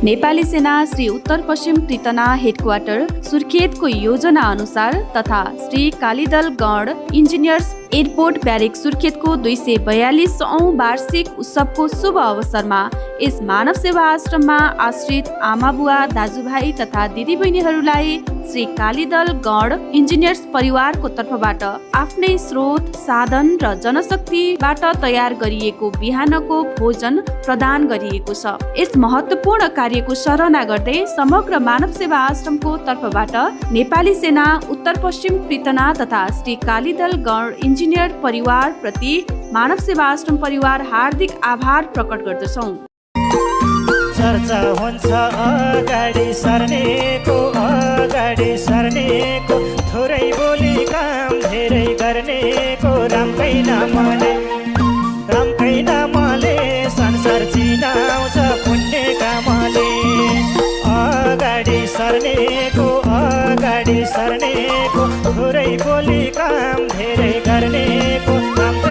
नेपाली सेना श्री उत्तर पश्चिम कृतना हेडक्वार्टर सुर्खेतको योजना अनुसार तथा श्री कालीदल गण इन्जिनियर्स एयरपोर्ट ब्यारेक सुर्खेतको 242औं वार्षिक उत्सवको शुभ अवसरमा यस मानव सेवा आश्रममा आश्रित आमाबुवा दाजुभाइ तथा दिदीबहिनीहरूलाई श्री कालीदल गण इन्जिनियर्स परिवारको तर्फबाट आफ्नै स्रोत साधन र जनशक्तिबाट तयार गरिएको बिहानको भोजन प्रदान गरिएको छ। यस महत्त्वपूर्ण कार्यको सराहना गर्दै समग्र मानव सेवा आश्रमको तर्फबाट नेपाली सेना उत्तर पश्चिम कृतना तथा श्री कालीदल गण इन्जिनियर परिवार प्रति मानव सेवा आश्रम परिवार हार्दिक आभार प्रकट गर्दछौँ। चर्चा हुन्छ अगाडि सर्नेको थोरै बोली काम धेरै गर्नेको रामकै नामले संसार चिनाउँछ पुण्य कामले। अगाडि सर्नेको थोरै बोली काम धेरै गर्ने